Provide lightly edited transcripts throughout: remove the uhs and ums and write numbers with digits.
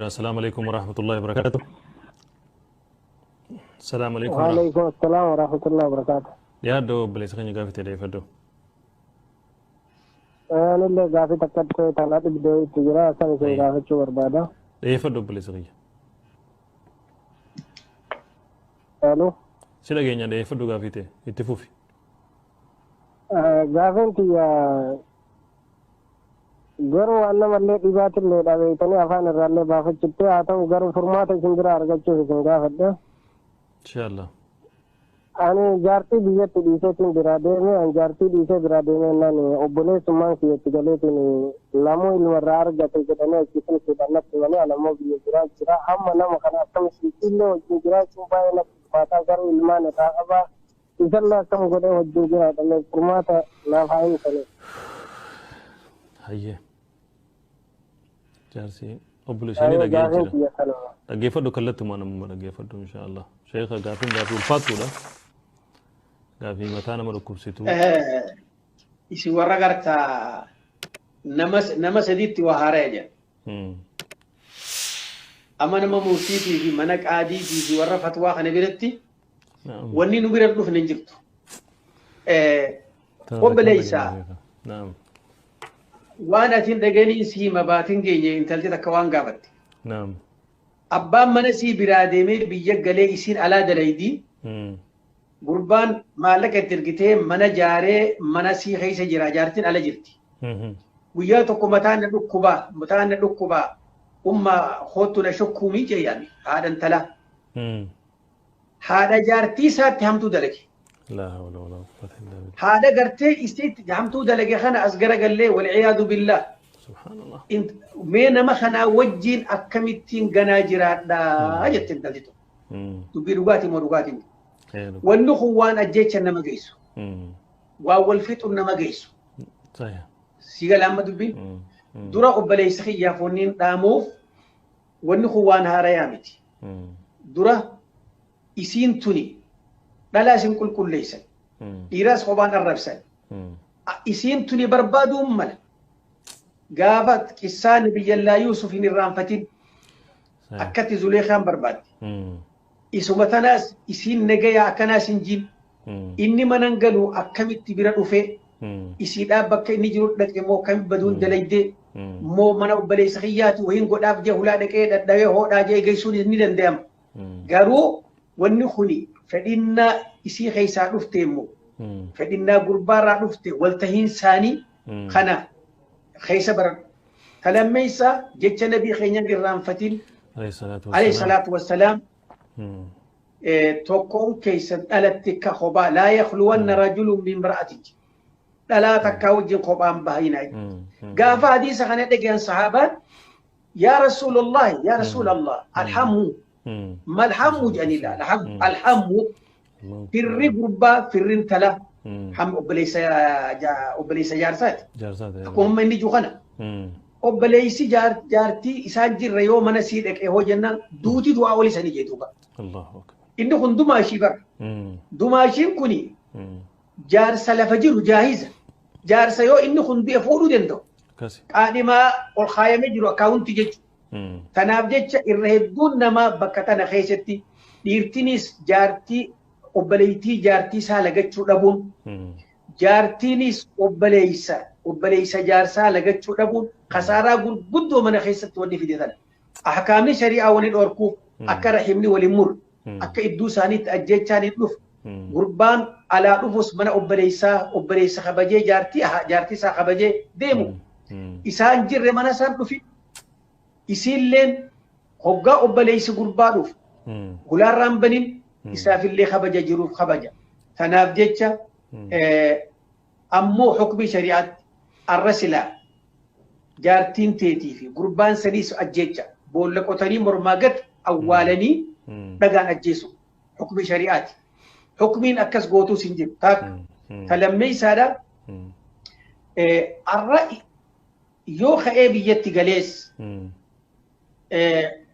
Assalaamu alaikum warahmatullahi wabarakatuh. Assalaamu alaikum. Waalaikum assalam warahmatullahi wabarakatuh. Dhiyaadhu obboleessa keenya gaafii ta'e dhiyeeffadhu. Anillee gaafii takkatti tana dhibdee itti jira san isin gaafachuu barbaada. Dhiyeeffadhu obboleessa kiyya. Alo. Si dhageenya dhiyeeffadhu gaafii ta'e itti fufi. Gaafiin tiyya garuu waan namallee dhibaatillee dhabeeytanii afaan irraallee baafachutti haa ta'u garuu furmaata isin bira argachuuf isin gaafadhe. Inshallah. Ani jaartii biyyatti dhiiseetiin biraa deeme ani jaartii dhiisee biraa deeme naan obboleessummaan kiyyatti galeetiin lamuu ilma irraa argate jedhanii achiisin fuudhan natti himanii ani ammoo biyya biraa jira amma nama kana akkamitti illee wajjin jiraachuun baay'ee natti ulfaataa garuu ilmaan irraa qabaa isallee akkam godhee wajjin jiraadha furmaata naaf haa himtanii. Hayyee. Jaarsi obboleessa ni dhagee jira. Dhaggeeffadhu kallattumaan namuma dhaggeeffadhu inshallah. Sheekha gaafiin gaafii ulfaattuudha. Gaafii mataa nama dhukkubsitu. Isin warra gartaa nama sadiitti waa haaraa jedha. Amma nama murtiitii fi mana qaadiitii fi warra fatwaa kana biratti wanni nu bira dhufne hin jirtu. Obboleessa waan ati hin dhageenii si hima baatiin geenye intalti takka waan gaafatte. Abbaan mana sii biraa deemee biyya galee isiin alaa dalaydii. Gurbaan maallaqa itti ergitee mana jaaree mana sii keessa jira jaartiin ala jirti. Guyyaa tokko mataan na dhukkubaa mataan na dhukkubaa umma hoottu na shukkuumii jeeyyaami haadha intalaa. Haadha jaartii isaatti hamtuu dalage. Haadha gartee isiitti hamtuu dalage kana as garagallee walciyaadu billaah. Mee nama kanaa wajjiin akkamittiin ganaa jiraadhaa jette intalti tokko. Dubbii dhugaatii moo dhugaatii miti. Wanni kun waan ajjeechan nama geessu. Waan wal fixuun nama geessu. Si gala amma dubbiin. Dura obboleessa kiyyaaf wanni hin dhaamuuf wanni kun waan haarayaa miti. Dura isiin tuni dhalaa isin qulqulleessan. Dhiiraas kophaan arrabsan. Isiin tuni barbaaduun mala. Gaafa qissaa Nabiyyallaa Yuusuf hin irraanfatin akkatti Zuleekaan barbaadde. Isuma tanaas isiin nagayaa akkanaas hin jiin. Inni manan galu akkamitti bira dhufee isiidhaa bakka inni jiru dhaqe moo akkamitti baduun dalaydee moo mana obboleessa kiyyaati wayiin godhaaf jee hulaa dhaqee dhadhawee hoodhaa jee geessuun ni danda'ama. Garuu wanni kuni fedhinnaa isii keessaa dhufte immoo fedhinnaa gurbaarraa dhufte waltahiin isaanii kana keessa baradhu. Talammeessa jecha nabii keenyan irraanfatin alayhi salaatu wassalaam tokkoon keessan dhalatti ka kophaa laa yakhluwanna rajulun min imra'atin dhalaa takkaa wajjin kophaan bahina. Gaafa hadiisa kana dhagayan sahaabaan yaa rasuulallah yaa rasuulallah alhamu malhamu jedhanii laala alhamu firri gurbaa firri intala ham obboleessa jaarsaati. Akkuma inni jiru kana. Obboleessi jaartii isaan jirra yoo mana sii dhaqee hoo jennaan duuti du'aa olii sanii jee duuba. Inni kun dumaashii bara. Dumaashiin kuni jaarsa lafa jiru jaahiza. Jaarsa yoo inni kun du'e fuudhuu danda'u. Qaadhimaa ol kaayamee jiru akkaawuntii jechuudha. Kanaaf jecha irra hedduun namaa bakka tana keessatti dhiirtinis jaartii obboleettii jaartii isaa lagachuu dhabuun jaartiinis obboleessa obboleessa jaarsaa lagachuu dhabuun kasaaraa gurguddoo mana keessatti wanni fide tana. Ahkaamni shari'aa wani dhorkuuf akka rahimni waliin muru akka idduu isaaniitti ajjechaan hin dhufu. Gurbaan alaa dhufus mana obboleessaa obboleessa kabajee jaartii jaartii isaa kabajee deemu. Isaan jirre mana isaan dhufi. Isiilleen hoggaa obboleessi gurbaa dhufu. Hulaarraan banin isaafillee kabaja jiruuf kabaja. Tanaaf jecha ammoo hukmi shari'aatti arra silaa jaartiin teetii fi gurbaan saniis ajjeecha boolla qotanii mormaa gad awwaalanii dhagaan ajjeesu hukmi shari'aati. Hukmiin akkas gootuus hin jiru. Taakka. Talammeessaadha. Arra yoo ka'ee biyyatti galees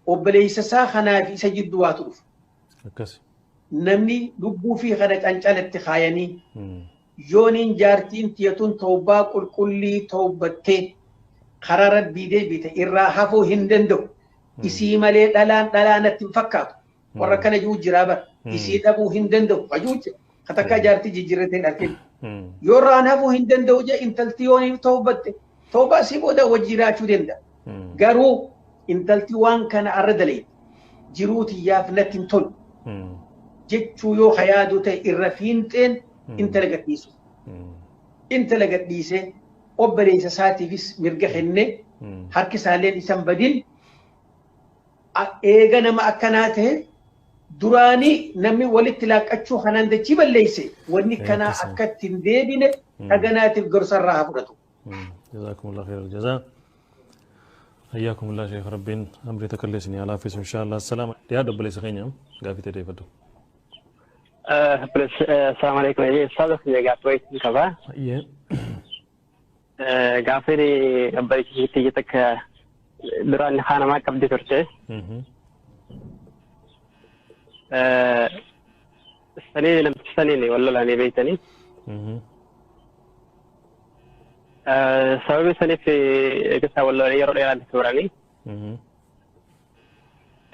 obboleessa isaa kanaa fi isa jidduu waatu dhufa. Namni lubbuu fi kana cancalatti kaayanii yooniin jaartiin tiyatuun tawbaa qulqullii tawbattee karaa rabbii deebite irraa hafuu hin danda'u. Isii malee dhalaan dhalaa natti hin fakkaatu. Warra kana jiru jiraa bara. Isii dhabuu hin danda'u. Hajuu jira. Katakkaa jaartii jijjiirratee hin arginu. Yoo irraan hafuu hin danda'u jee intalti yoo toobatte toobaa isii booda wajji jiraachuu danda'a. Garuu intalti waan kana arra daleeti. Jiruu tiyyaaf natti hin tolu. Jechuu yoo yaadu ta'e irra fiinxeen intala gadhiisu. Intala gadhiisee obboleessa isaatiifis mirga kennee harki isaalleen isan badin eega nama akkanaa ta'e duraanii namni walitti laaqqachuu kanaan dachii balleeyse wanni kanaa akka itti hin deebine dhaganaatiif gorsarraa haa fudhatu. جزاكم الله خير الجزاء حياكم الله شيخ ربين أمري تكلسني على فيس إن شاء الله السلام يا دبلي سخينيا قافي تديفتو السلام عليكم يا صادق يا قافي كذا قافي أبريك تيجتك دراني خانة ما كبدي ترتي سنين لم تسنيني ولا لاني بيتني سبب سنة في قصة ولا يرو إيران توراني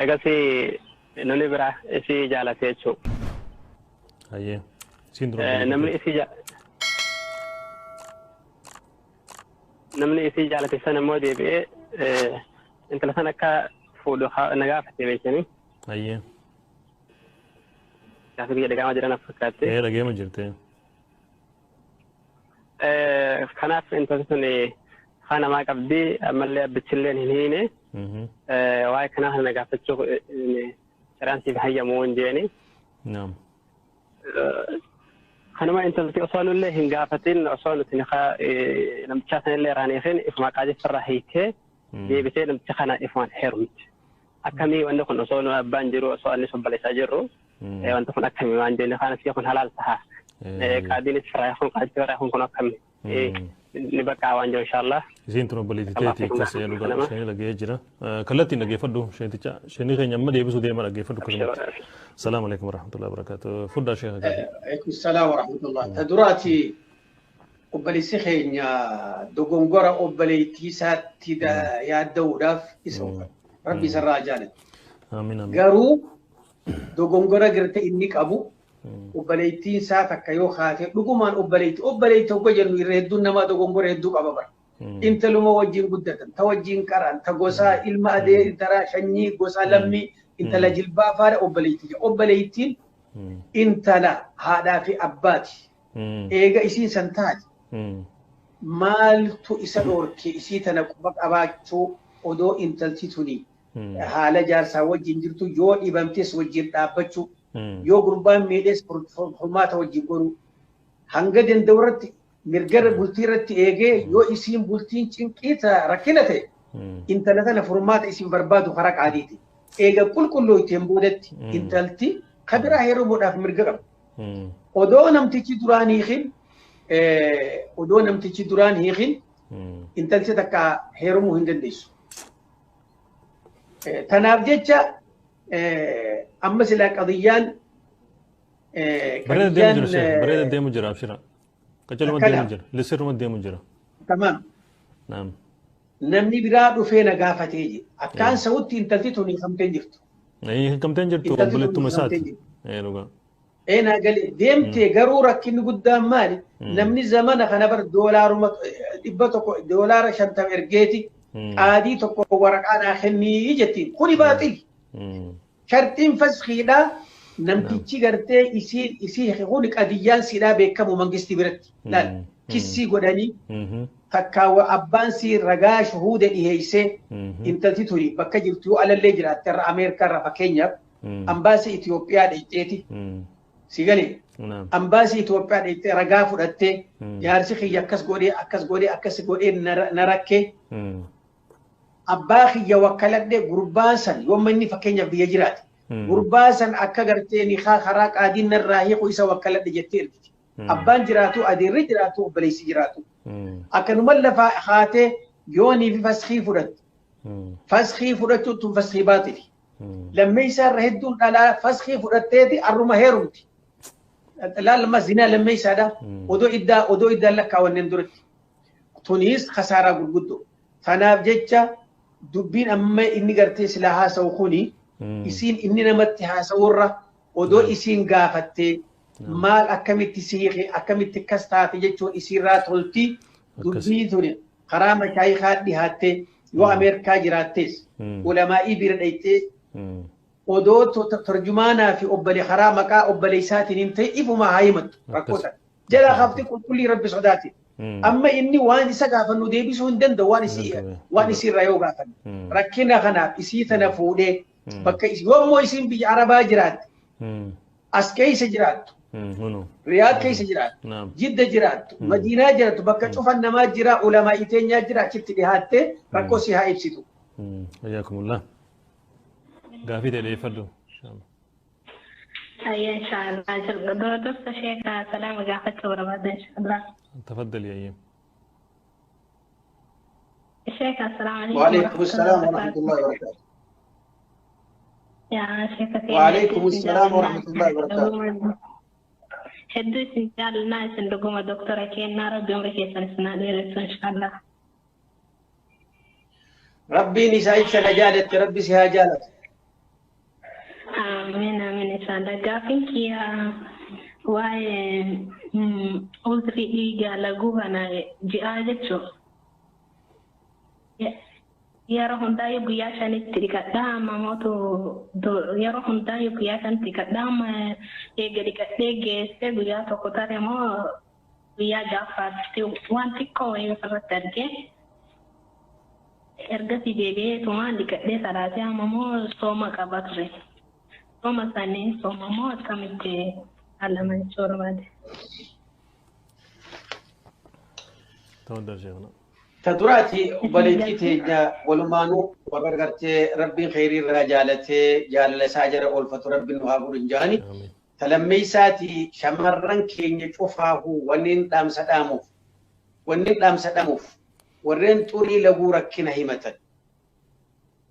أقصي نوني برا إسي جالة تيجو أيه سيندروم نمني إسي جالة سنة مودي بي أنت لسنة كا فودو نجافة بيتني أيه Gaafa biyya dhagaama jiran fakkaatti. Ee dhagaama jirte. Kanaaf intalli sun kaan namaa qabdi ammallee abbichilleen hin hiine. Waa'ee kanaa kana gaafachuu saraan siif hayyamuu hin jeeni. Kanuma intalti osoo nullee hin gaafatin osoo nuti namtichaa sanillee irraan hiikin ifuma qaajessarraa hiikee deebisee namticha kana ifumaan heerumti. Akkamii wanni kun osoo nu abbaan jiru osoo annis obboleessaa jirru. Wanta kun akkamii waan jenne kana si kun halaal taha qaadiin isfraa kun qaadiin kun kun akkamii ni bakka waan jiru inshallah isiin tun obboleettii teetii akkas jedhu isheen dhaga'ee jira kallattiin dhaggeeffadhu sheeticha sheenii keenya amma deebisuu deema dhaggeeffadhu akkasumatti salaamu alaikum warahmatullahi wabarakaatu fudhaa sheekha gaafii alaikum salaam warahmatullah ta duraati obboleessi keenya dogongora obboleettii isaatti yaadda'uudhaaf isa rabbi isarraa jaalatu amiin amiin garuu dogongora gartee inni qabu obboleettiin isaa takka yoo kaate dhugumaan obboleettii hogga jennu irra hedduun namaa dogongora hedduu qaba bara. Intaluma wajjin guddatan, ta wajjin qaran, ta gosaa ilma adee intala shanyii gosaa lammii intala jilbaa faadha obboleettii. Obboleettiin intala haadhaa fi abbaati. Eega isiin san taate maaltu isa dhoorke isii tana quba qabaachuu odoo intalti tuni haala jaarsaa wajjin jirtu yoo dhibamtes wajjin dhaabbachuu yoo gurbaan miidhes furmaata wajjin godhuu hanga danda'u irratti mirga bultii irratti eegee yoo isiin bultiin cinqii rakkina ta'e intala tana furmaata isiin barbaadu karaa qaadiiti. Eega qulqulluu ittiin boodatti intalti kabiraa heerumuudhaaf mirga qaba. Odoo namtichi duraan hiikin odoo namtichi duraan hiikin intalti takka heerumuu hin dandeessu. Tanaaf jecha amma silaa qadiyyaan bareeda deemu jira sheekh bareeda deemu jira abshira qaccaluma deemu jira lissirruma deemu jira tamaam naam namni biraa dhufee na gaafatee jira akkaan sa'utti intalti tun hiikamtee jirtu hiikamtee jirtu obboleettuma isaati dhugaa naa galee deemtee garuu rakkinni guddaan maali namni zamana kana bar doolaaruma 100 doolaara 50 ergeeti qaadii tokko waraqaa naa kennii jettiin kuni baaxili shartiin fasxiidha namtichi gartee isii kuni qadiyyaan siidhaa beekamu mangistii biratti laal kissii godhanii takka abbaan sii ragaa shuhuuda dhiheessee intalti turi bakka jirtu yoo alallee jiraatte irra Ameerikaa irra fakkeenyaaf ambaasii Itoophiyaa dhayxeeti si galee ambaasii Itoophiyaa dhayxee ragaa fudhattee jaarsi kiyya akkas godhee akkas godhee akkas godhee na rakkee abbaa kiyya wakkaladhee gurbaan san yooma inni fakkeenyaaf biyya jiraate gurbaa san akka gartee ni karaa qaadiin narraa hiiku isa wakkaladhe jettee ergiti. Abbaan jiraatu adeerri jiraatu obboleessi jiraatu. Akkanuma lafa haatee yoonii fi faskii fudhatte. Faskii fudhachuun tun faskii baatili. Lammeessaa irra hedduun dhalaa faskii fudhatteeti arruma heerumti. Laalama zinaa lammeessaadha. Odoo iddaa lakkaawwanneen duratti. Tunis khasaaraa gurguddoo. Tanaaf jecha Dubbiin amma inni gartee silaa haasa'u kuni isiin inni namatti haasa'urra odoo isiin gaafattee maal akkamitti siiqe akkamitti akkas taate jechuun isiirraa tolti dubbii tuni karaa mashaayikaa dhihaattee yoo Ameerikaa jiraattees ulamaa'ii bira dhayxee odoo tarjumaanaa fi obbole karaa maqaa obboleessaatiin hin ta'e ifuma haa himattu rakkoo sana. Jala hafti qulqullii rabbi sodaati. Amma inni waan isa gaafannu deebisuu hin danda'u waan isiirraa yoo gaafannu. Rakkina kanaaf isii tana fuudhee bakka yoommoo isiin biyya Arabaa jiraatte as keessa jiraattu Riyaad keessa jiraattu Jidda jiraattu Madiinaa jiraattu bakka cufan namaa jira ulamaa iteenyaa jira achitti dhihaattee rakkoo si haa ibsitu. Hayyakumullah. Gaafii ta'e dhiyeeffadhu. أي إن شاء الله درس شيخ سلام قافتك ورباد إن شاء الله. تفضل يا أيام. شيخ السلام عليكم. وعليكم السلام ورحمة الله وبركاته. يا شيخ وعليكم السلام ورحمة الله وبركاته. هدو سنجال الناس عندكم دكتورة كينا ربي عمرك يسنسنا إن شاء الله. ربي نسائك سنجالت ربي سها جالت. آمين آمين إن شاء الله. قافين كيا واي أوزري إيجا لقوها أنا جاء yeroo hundaa guyyaa shanitti dhiqadhaa amma mootu yeroo hundaa guyyaa shanitti dhiqadhaa amma eega dhiqadhee geessee guyyaa tokko tare moo guyyaa ja'affaatti waan xiqqoo wayii ofirratti argee ergasii deebi'eetumaan dhiqadhee salaatee amma moo sooma qaba ture. Sooma sanii sooma moo akkamitti alama jechuu barbaade. تفضل شيخنا. تدراتي بليتي تيجا ولمانو ورغرتي ربي خيري رجالتي جال ساجر أولفت ربي نهابور جاني تلميساتي شمرن كين يشوفاه ونين دام سداموف ونين دام سداموف ورين توري لغو ركنا هيمة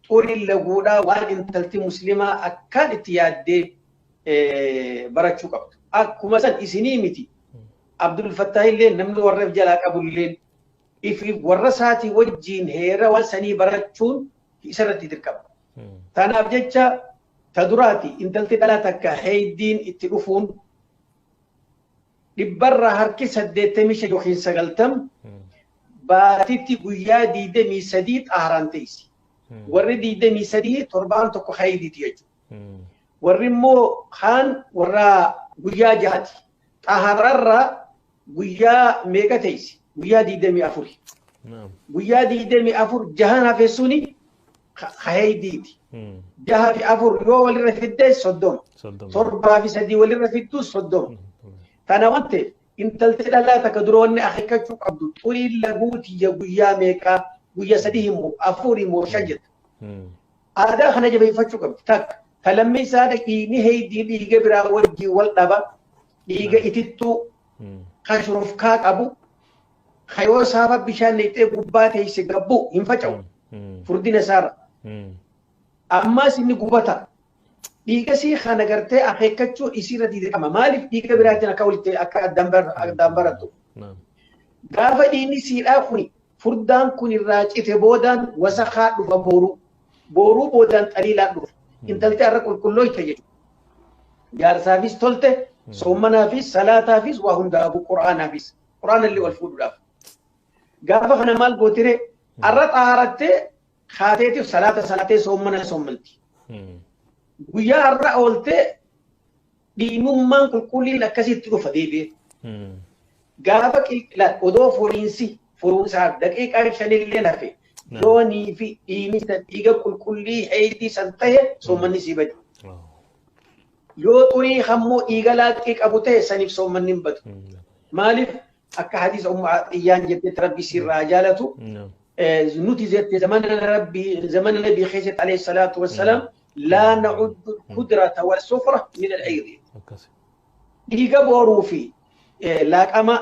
توري لغودا وان تلتي مسلمة أكاد تيادي براتشو قبط أكو مثلا إسنيمتي عبد الفتاح اللي نملو ورف جلاك أبو الليل إفري ورثاتي وجين هيرا وسني براتشون إسرتي تركب. تانا بجتة تدراتي إن تلتي بلاتك هيدين التلفون لبرا هركي سديتمي شجوخين سقلتم باتيتي قيا دي دمي سديد أهرانتيسي وري دي دمي سديد تربان تكو خيدي تيجو ورمو خان ورا قيا جهتي أهرارا قيا ميغا تيسي guyyaa 24. Guyyaa 24 jahan hafe suni haydiiti. Jaha fi afur yoo walirra fidde 30. 7 fi 3 walirra fiddu 30. Tana waan ta'eef intalti dhalaa takka dura wanni akeekkachuu qabdu xurii laguutiyya guyyaa meeqaa guyyaa 3 immoo 4 immoo 5 jetta. Aadaa kana jabeeffachuu qabdi takka. Talammeessaa dhiigni heydii dhiiga biraa wajjin wal dhaba dhiiga itittuu kan shurufkaa qabu خيو صاحب بشان نيته غبا تيس غبو ينفچو فردين سار اما سن غبتا ديغسي خانه غرته اخيكچو اسيره دي اما مالف ديغ براتنا كولته اكا دمبر دمبرتو غافا ديني سيدا خوني فردان كوني راچته بودان وسخا دفا بورو بورو بودان قليلا دف انتلته ار كلو يتجي جارسافيس تولته صومنافيس صلاتافيس وهم دابو قرانافيس قران اللي والفود داف gaafa kana maal gootire arra xaarattee kaateetiif salaata salaatee soommana soommalti. Guyyaa har'a ooltee dhiinummaan qulqulliin akkasitti dhufa deebi'ee. Gaafa qilqilaan odoo furiinsi furuunsaaf daqiiqaa 5 illee hafe loonii fi dhiinni dhiiga qulqullii heeyitii san ta'e soommanni sii badi. Yoo xurii hammoo dhiiga laaqqii qabu ta'e saniif soommanni hin badu. Maaliif? Akka hadiisa umma Atiyyaan jettetti rabbi sirraa jaalatu nuti jette zamana rabbi zamana nabii keessatti alayhi salaatu wassalaam laa na'uddu al-kudrata wal-sufra min al-aydi. Dhiiga booruu fi laaqama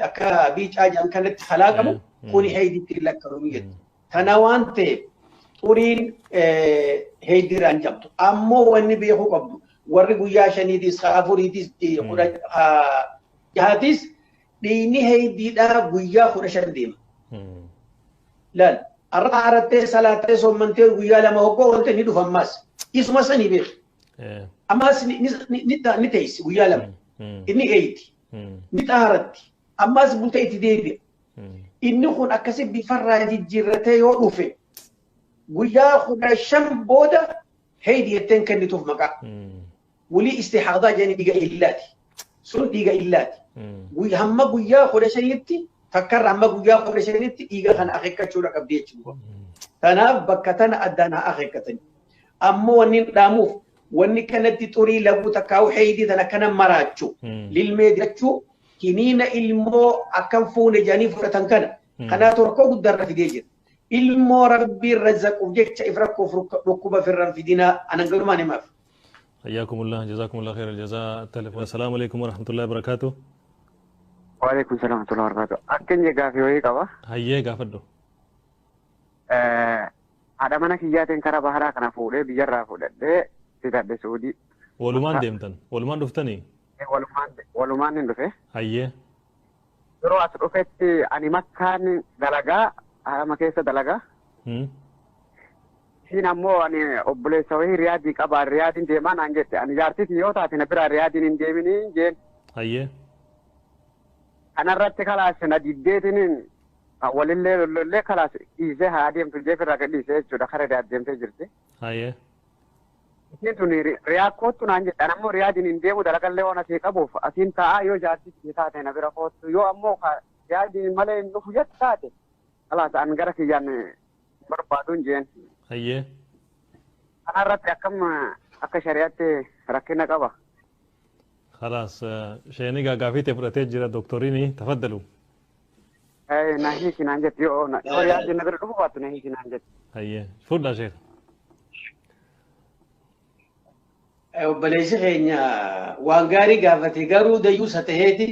akka biicaa jedhan kanatti halaaqamu kuni heeyditti lakkaa'amu jette. Tana waan ta'eef xuriin heeydiiraan jabtu. Ammoo wanni beekuu qabdu warri guyyaa 5tiis 4tiis 6tiis dhiigni heeydiidhaa guyyaa 15 deema. Laal Arra xaarattee salaattee soommantee guyyaa 2 hoggoo wanta ni dhufa ammaas. Isuma sanii beeku. Ammaas ni teessi guyyaa 2. Inni eeyti. Ni xaaratti. Ammaas bultee itti deebi'a. Inni kun akkasi bifarraa jijjiirratee yoo dhufe guyyaa 15 booda heeydi jetteen kennituuf maqaa. Wulii istihaadaa jedhanii dhiiga illaati. Sun dhiiga illaati. Hamma guyyaa 15tti takkarra hamma guyyaa 15tti dhiiga kana akeekkachuudha qabdi jechuudha. Kanaaf bakka tana addaan haa akeekkatani. Ammoo wanni dhaamuuf wanni kanatti xurii laguu takkaa'u heeydii tana kana maraachu. Lilmee jechuu kiniina ilmoo akkam fuune jedhanii fudhatan kana. Kanaa torkoo guddaarra fidee jira. Ilmoo rabbiin razzaquuf jecha if rakkoof dhukkuba firran fidinaa anan galumaan himaaf. حياكم الله جزاكم الله خير الجزاء. التليفون. السلام عليكم ورحمة الله وبركاته. وعليكم السلام ورحمة الله وبركاته. أكن جافي وهي قبا. هيا قافدو. هذا منا كياتين كرا بحرا كنا فوله بيجرا فوله ده تدرس سعودي. ولمان ديمتن ولمان دفتني. ولمان ندفه. هيا. yeroo as dhufetti ani makkaan dalagaa harama keessa dalagaa. Isiin ammoo ani obboleessa wayii Riyaadii qaba Riyaadiin deemaa naan jette ani jaartiitiin yoo taate na biraa Riyaadiin hin deeminii jeen. Hayyee. Kanarratti kalaas na diddeetiin walillee lollollee kalaas dhiisee haa deemtu jee firraa gad dhiisee jechuudha kara Riyaad deemtee jirti. Hayyee. Isiin tun Riyaad koottu naan jette ani ammoo Riyaadiin hin deemu dalagallee waan asii qabuuf asiin taa'aa yoo jaartiitiin taate na bira koottu yoo ammoo Riyaadiin malee hin dhufu jette taate kalaas an gara kiyyaan barbaaduun jeen. Hayyee. Kanarratti akkam akka shari'aatti rakkina qaba. خلاص شيني gaafii fudhatee jira doktoriini tafaddalu. Na hiiki naan jetti yoo Riyaadiin na bira dhufu baattu na hiiki naan jetti. Hayyee fudhaa sheekh. Obboleessi keenya waan gaarii gaafate garuu dayyuusa taheeti.